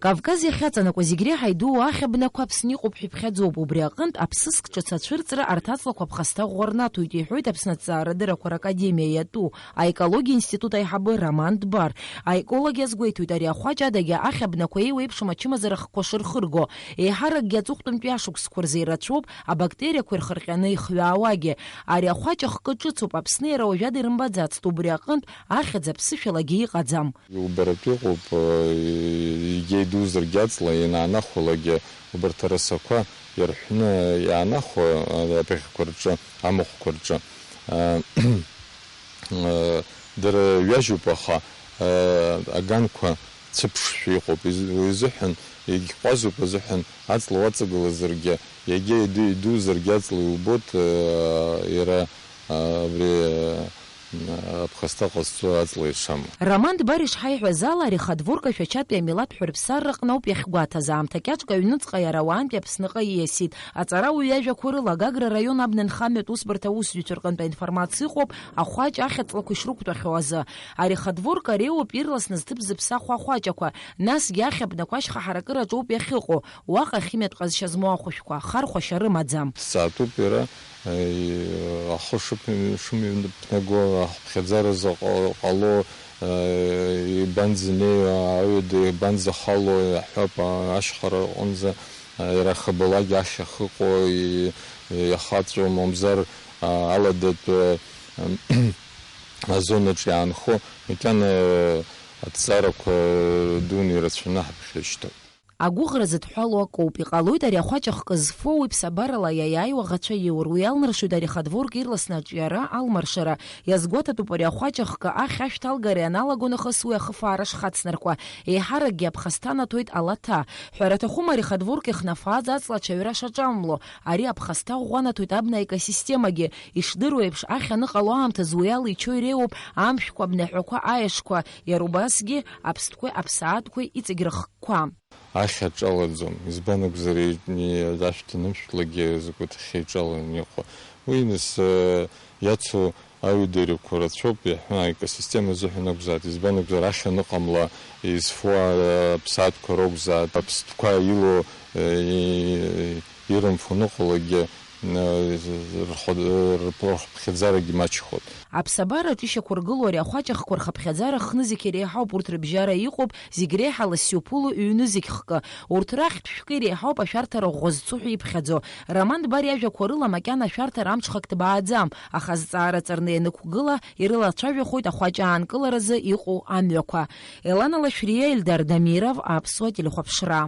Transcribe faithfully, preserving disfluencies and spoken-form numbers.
Кавказ иахьаҵанакуа зегь реиҳа идуу ахьа бнақәа Аԥсны иҟоуп ҳәа иԥхьаӡоуп. Убри аҟынтә аԥсыӡк ҿыц ацәырҵра арҭ аҵлақәа ԥхасҭа ӷәӷәа рнаҭоит, иҳәоит Аԥсны Аҭҵаарадыррақәа Ракадемиа иатәу аекологиа институт аиҳабы Роман Дбар. Аеколог иазгәеиҭоит, ари ахәаҷ адагьы ахьа бнақәа еиуеиԥшым ачымазара хкқәа шырхырго. Еиҳаракгьы аҵыхәтәантәи ашықәсқәа рзы ирацәоуп абактериақәа ирхырҟьаны ихҩаауагьы. Ари ахәаҷ ахкы ҿыцуп, Аԥсны иара уажәада ирымбаӡацт, убри аҟынтә ахьӡ аԥсышәалагьы иҟаӡам. Иубаратәы иҟоуп, егьа идузаргь аҵла ианаанахәалакгьы, убарҭ арасақәа иарҳәны иаанахәо, абыӷьқәа рҿы, амахәқәа рҿы, дара ҩажәуп, аха аганқәа цыԥшшәа иҟоуп. Из-, уи азыҳәан, егьҟәазуп азыҳәан, аҵла уаҵагылазаргьы, егьа иду-, идузаргь аҵла иубоит, иара, абри, аԥхасҭа ҟазҵо аҵла ишамоу. Роман Дбар ишҳаиҳәаз ала, ари хадворка Шәачатәи амилаҭ ҳәырԥсарраҟны ауп иахьгәаҭаз. Аамҭа кьаҿк аҩныҵҟа иара ауаантәи Аԥсныҟа ииасит. Аҵарауаҩ иажәақәа рыла, Гагра араион абнанхамҩатә усбарҭа аусзуҩцәа рҟынтә аинформациа ыҟоуп, ахәаҷ ахьаҵлақәа ишрықәтәахьоу азы. Ари хадворка реиуоуп ирласны зҭыԥ зыԥсахуа ахәаҷақәа, насгьы ахьа бнақәа ашьха ҳаракыраҿоуп иахьыҟоу. Уаҟа ахимиатә ҟазшьа змоу ахәышәқәа, хархәашьа рымаӡам. Сҵаатәуп иара, ахы шыԥ-, шымҩаԥнаго, ахыԥхьаӡара заҟа ҟало, ибанӡанеиуа, ауаҩы дибанӡахало иаҳҳәап, ашьхара аҟынӡа, иара хабалак ахьа ахьыҟоу, и-, иахаҵәо, мамзар, аладатә, азонаҿ иаанхо, макьана аҭҵаарақәа дуны ирацәаны ҳаԥхьа ишьҭоуп. Агәыӷра зыдҳәалоу акоуп, иҟалоит ари ахәаҷ ахкы зфо уи ԥсабарала иаиааиуа аӷацәа иур, уи иалнаршоит ари хадворк ирласны аҿиара, алмаршара. Иазгәаҭатәуп ари ахәаҷ ахкы ахь ашәҭ алгара ианалаго нахыс уи ахыфаара шхацнаркуа. Еиҳаракгьы аԥхасҭа анаҭоит алаҭа. Ҳәара аҭахума ари хадворк ихнафааз аҵла аҽаҩра шаҿамло? Ари аԥхасҭа ӷәӷәа анаҭоит абна аекосистемагьы. Ишдыру еиԥш, ахьа аныҟало аамҭазы уи ала ичо иреиуоуп амшәқәа, абнаҳәақәа, аешқәа, иара убасгьы аԥстәқәеи аԥсаатәқәеи иҵегь рыхкқәа. Ахьа аҿалаӡом, избан акәзар, и-, и-, ашәҭ анымшәтәлакгьы закәыҭахьы иҿаланы иҟоу. Уи нас, э, иацу аҩадаҩрақәа рацәоуп, иаҳәон, аекосистема азыҳәан акәзааит, избан акәзар, ахьа аныҟамла изфо, э, аԥсаатәқәа ракәзааит, аԥстәқәа илоу, э, и-, ирымфо аныҟалогьы, э, рхәа-, рԥ-, рхыԥхьаӡарагьы маҷхоит. Аԥсабара аҿы ишьақәыргылоу ари ахәаҷ ахкқәа рхыԥхьаӡара хнызқь иреиҳауп, урҭ рыбжьара иҟоуп зегь реиҳа лассы иуԥыло ҩнызқь хкы. Урҭ рахьтә шәкы иреиҳауп ашәарҭара ӷәӷәа зцу ҳәа иԥхьаӡо. Роман Дбар иажәақәа рыла, макьана ашәарҭара амҽхак ҭбааӡам, аха азҵаара ҵарны ианықәгыла, ирылацәажәахоит ахәаҷ аанкыларазы иҟоу амҩақәа. Елана Лашәриа, Ельдар Дамиров, Аԥсуа телехәаԥшра.